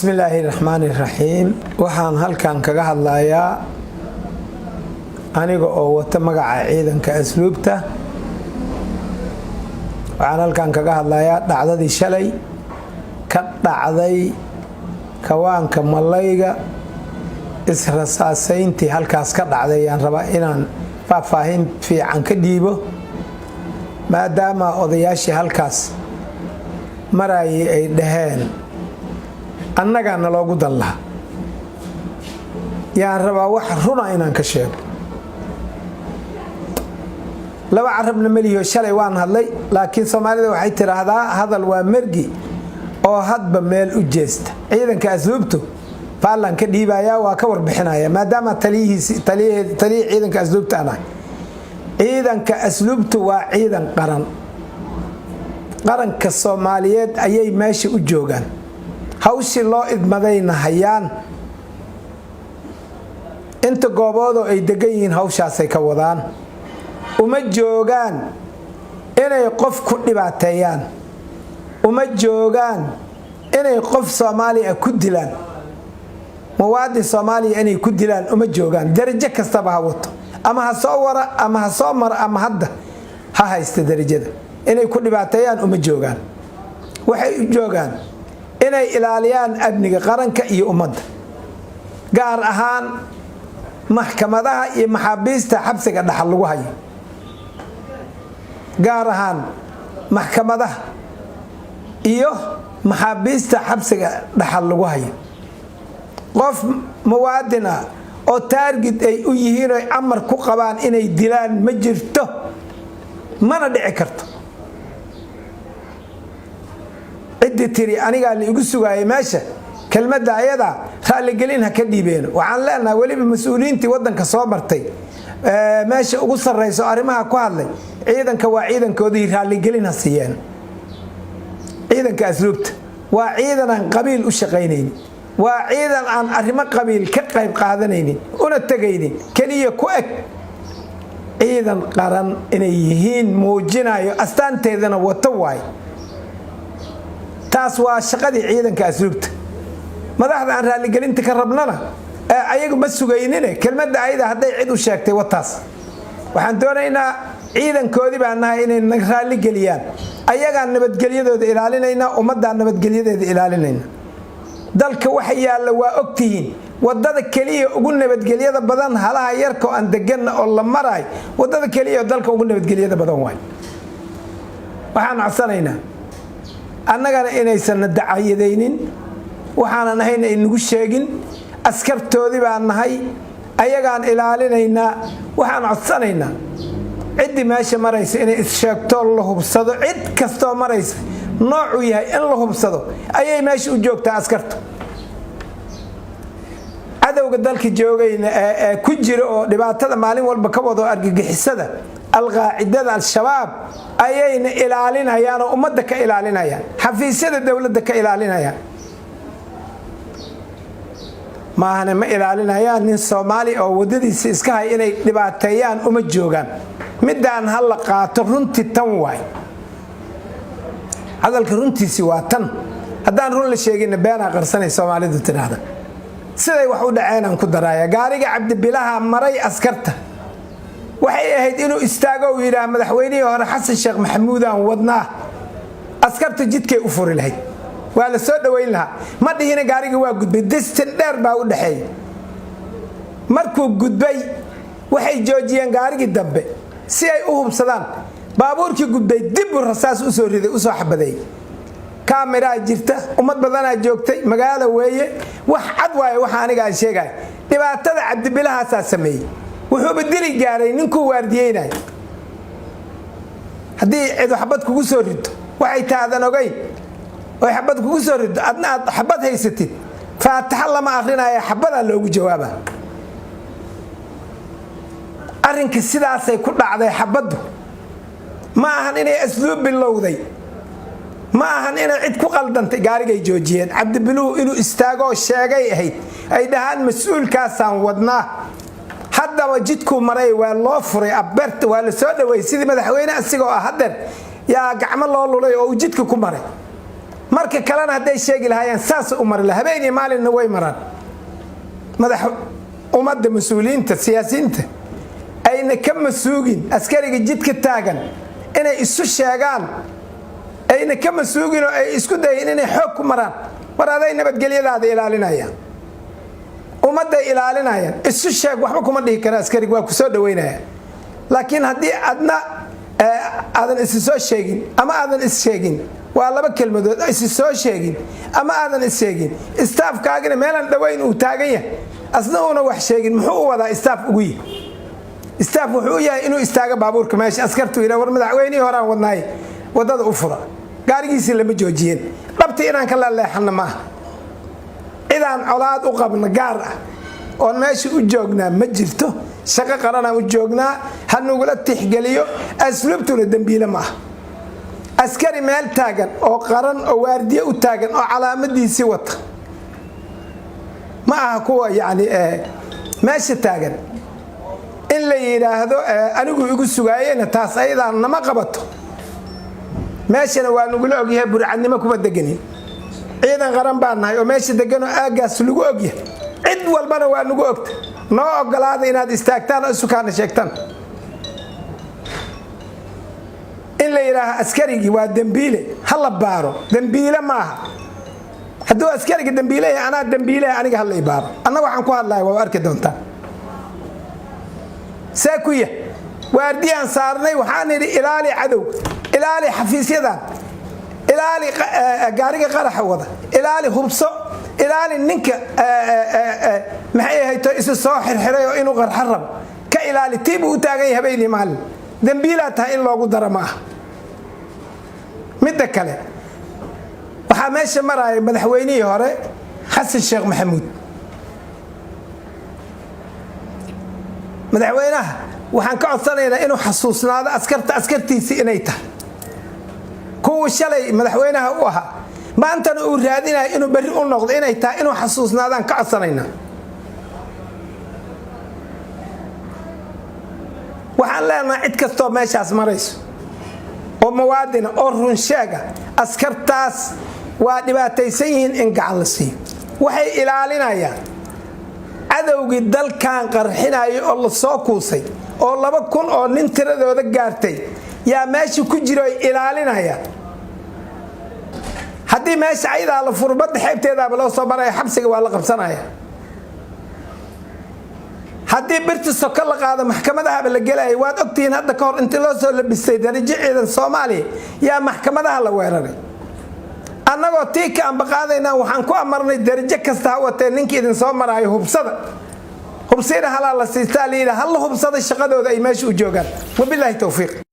Bismillaahi raxmaani raxiim. Waxaan halkan kaga hadlayaa, aniga oo wata magaca Ciidanka Asluubta, waxaan halkan kaga hadlayaa dhacdadii shalay ka dhacday kawaanka malayga. Israsaasayntii halkaas ka dhacday ayaan rabaa inaan faahfaahin fiican ka dhiibo, maadaama odayaashii halkaas marayay ay dhaheen annagaa naloogu dan laha. Yaan rabaa wax runa inaan ka sheego. Laba carabna melihiyo, shalay waan hadlay, laakiin Soomaalida waxay tidhaahdaa hadal waa mergi oo hadba meel u jeesta. Ciidanka Asluubtu faallan ka dhiibayaa, waa ka warbixinaya, maadaama taliyihii Ciidanka Asluubta aan ahay. Ciidanka Asluubtu waa ciidan qaran. Qaranka Soomaaliyeed ayay meesha u joogaan, hawshii loo idmadayna hayaan. Inta gooboodoo ay degan yihiin hawshaasay ka wadaan. Uma joogaan inay qof ku dhibaateeyaan, uma joogaan inay qof Soomaaliya ku dilaan, muwaadin Soomaaliya inay ku dilaan uma joogaan. Darajo kastaba ha wato, ama ha soo wara, ama ha soo mara, ama hadda ha haysta darajada, inay ku dhibaateeyaan uma joogaan. Waxay u joogaan inay ilaaliyaan amniga qaranka iyo ummadda, gaar ahaan maxkamadaha iyo maxaabiista xabsiga dhaxal lagu hayo, gaar ahaan maxkamadaha iyo maxaabiista xabsiga dhaxal lagu hayo. Qof muwaadin ah oo target ay u yihiin oy amar ku qabaan inay dilaan ma jirto, mana dhici karto. Ciddii tiri anigaa la igu sugaayay meesha, kelmadda ayadaa raalligelin ha ka dhiibeeno. Waxaan leenahay weliba mas-uuliyiintii waddanka soo martay, meesha ugu sarrayso arrimaha ku hadlay, ciidanka waa ciidankoodii, raalligelin ha siiyeen. Ciidanka Asluubta waa ciidan aan qabiil u shaqaynaynin, waa ciidan aan arrimo qabiil ka qayb qaadanaynin una tegaynin, keliya ku eg ciidan qaran inay yihiin muujinayo, astaanteedana wato waay. Taas waa shaqadii Ciidanka Asluubta. Madaxda aan raalligelinta ka rabnana ayagu ma sugaynine, kelmadda ayada hadday cid u sheegtay wataas. Waxaan doonaynaa, ciidankoodii baan nahay, inay na raalligeliyaan. Ayagaan nabadgelyadooda ilaalinayna, ummadaan nabadgelyadeeda ilaalinayna. Dalka waxa yaalla waa ogtihiin. Wadada keliya ugu nabadgelyada badan, halaha yarka oo aan deganna oo la maraay, wadada keliya oo dalka ugu nabadgelyada badan waay. Waxaan codsanaynaa annagana inaysan na dacayadaynin, waxaanan ahayn ay nagu sheegin. Askartoodii baan nahay, ayagaan ilaalinaynaa. Waxaan codsanaynaa ciddii meesha maraysa inay issheegtoo la hubsado. Cid kastoo maraysa, noocuu yahay, in la hubsado ayay meesha u joogtaa askartu. Cadowga dalka joogayna ee ku jira oo dhibaatada maalin walba ka wado, argagixisada, Alqaacidada, Al-Shabaab, ayayna ilaalinayaan oo ummadda ka ilaalinayaan, xafiisyada dowladda ka ilaalinayaan. Maahane ma ilaalinayaan nin Soomaali oo waddadiisa iska hay inay dhibaateeyaan uma joogaan. Midaan ha la qaato. Runtii tan waay, hadalka runtiisi waa tan. Haddaan run la sheeginna, beenaa qarsanay Soomaalidu tidhaahda. Siday wax u dhaceenaan ku daraaya. Gaariga Cabdibilaha maray askarta, waxay ahayd inuu istaago, uu yidhaah madaxweynihii hore Xasan Sheekh Maxamuudaan wadnaa. Askartu jidkay u furi lahayd, waa la soo dhoweyn lahaa. Ma dhihina, gaarigii waa gudbay, distance dheer baa u dhexeeya. Markuu gudbay, waxay joojiyeen gaarigii dambe si ay u hubsadaan. Baabuurkii gudbay dibbuu rasaas usoo riday, usoo xabadeeyey. Kaamiraa jirta, ummad badanaa joogtay, magaalo weeye, wax cad waaye. Waxa aniga aan sheegaya, dhibaatada Cabdibilahaasaa sameeyey. Wuxuuba dili gaaray ninkuu waardiyeynay. Haddii cidu xabad kugu soo rido, waxay taadan ogayn oy xabad kugu soo rido, adna aad xabad haysatid, faataxa lama akrinaya, xabadaa loogu jawaaba. Arrinka sidaasay ku dhacday. Xabaddu ma ahan inay asluub bilowday, ma ahan inay cid ku qaldantay. Gaarigay joojiyeen. Cabdibiluhu inuu istaagoo sheegay ahayd, ay dhahaan mas-uulkaasaan wadnaa. Haddaba jidkuu maray waa loo furay, abert waa la soo dhaweeyey, sidii madaxweyne asigoo ah. Hadeer yaa gacmo loo lulay oo uu jidka ku maray. Marka kalena hadday sheegi lahaayeen saas u mari laha. Habeen iyo maalinna way maraan. Madax ummadda, mas-uuliyiinta, siyaasiyiinta ayna ka masuugin askariga jidka taagan inay isu sheegaan, ayna ka masuugin oo ay isku dayin inay xoog ku maraan. War aday nabadgelyadaada ilaalinayaan, ummadday ilaalinayaan. Isu sheeg, waxba kuma dhihi kara askariga, waa ku soo dhaweynaya. Laakiin haddii adna aadan isi soo sheegin ama aadan is sheegin, waa laba kelmadood, isi soo sheegin ama aadan is sheegin, staff-kaagina meelaan dhoweyn uu taagan yahay, asna uuna wax sheegin, muxuu u wadaa staff ugu yihi? Staff wuxuu u yahay inuu istaago baabuurka meesha, askartu yidha: "War madaxweynihii horaan wadnaay, waddada u fura." Gaarigiisii lama joojiyeen. Dhabti inaan ka laleexanna ma aha. Cidaan colaad u qabno gaar ah oon meesha u joognaa ma jirto. Shaqo qaranaan u joognaa, ha nugula tixgeliyo. Asluubtuna dembiile ma aha. Askari meel taagan oo qaran oo waardiye u taagan oo calaamadiisii wata ma aha kuwa yacni meesha taagan in la yidhaahdo anigu igu sugaayena, taas ayadaa nama qabato. Meeshana waa nagula ogyahay, burcadnimo kuma deganin. Ciidan qaran baa nahay oo meesha deganoo aaggaas lagu ogyahay, cid walbana waa nagu ogta. Noo ogolaada inaad istaagtaan oo isukaana sheegtaan. In la yidhaaho askarigii waa dembiile, ha la baaro, dembiile maaha. Hadduu askariga dembiile yahay, anaa dembiileha, aniga ha la baaro. Anna waxaan ku hadlaya waa arki doontaan. See ku yah? Waardiyaan saarnay, waxaan idhi: "Ilaali cadowga, ilaali xafiisyadan, ilaali gaariga qaraxa wada, ilaali, hubso, ilaali ninka maxay ahayto isu soo xirxiray oo inuu qarxo rabo ka ilaali." Tii buu u taagan yahay habeenii maalin. Dembiilaa tahay in loogu daro ma aha. Midda kale, waxaa meesha maraya madaxweynihii hore Xasan Sheekh Maxamuud. Madaxweynaha waxaan ka codsanaynaa inuu xasuusnaado askarta askartiisii inay tahay, kuwii shalay madaxweynaha u ahaa, maantana uu raadinayo inuu berri u noqdo inay tahay, inuu xasuusnaadaan ka codsanaynaa. Waxaan leenahay cid kastoo meeshaas marayso oo muwaadina oo runsheega, askartaas waa dhibaataysan yihiin, in gacan la siiyo. Waxay ilaalinayaan cadowgii dalkan qarxinaya oo la soo kuusay oo 2000 oo nin tiradooda gaartay yaa meesha ku jiro ay ilaalinayaan. Haddii meesha ayadaa la furo, badda xeebteedaaba loo soo maraya, xabsiga waa la qabsanaya. Haddii birta soko la qaado, maxkamadahaba la gelaya. Waad ogtihiin, hadda ka hor intii loo soo labistay darajo ciidan Soomaaliya yaa maxkamadaha la weeraray. Annagoo tii ka ambaqaadaynaa waxaan ku amarnay: darajo kasta ha watee, ninkii idin soo maraayo hubsada, hubsina halaa la siistaa layidhi, hala hubsada shaqadooda ay meesha u joogaan. Wabilaahi towfiiq.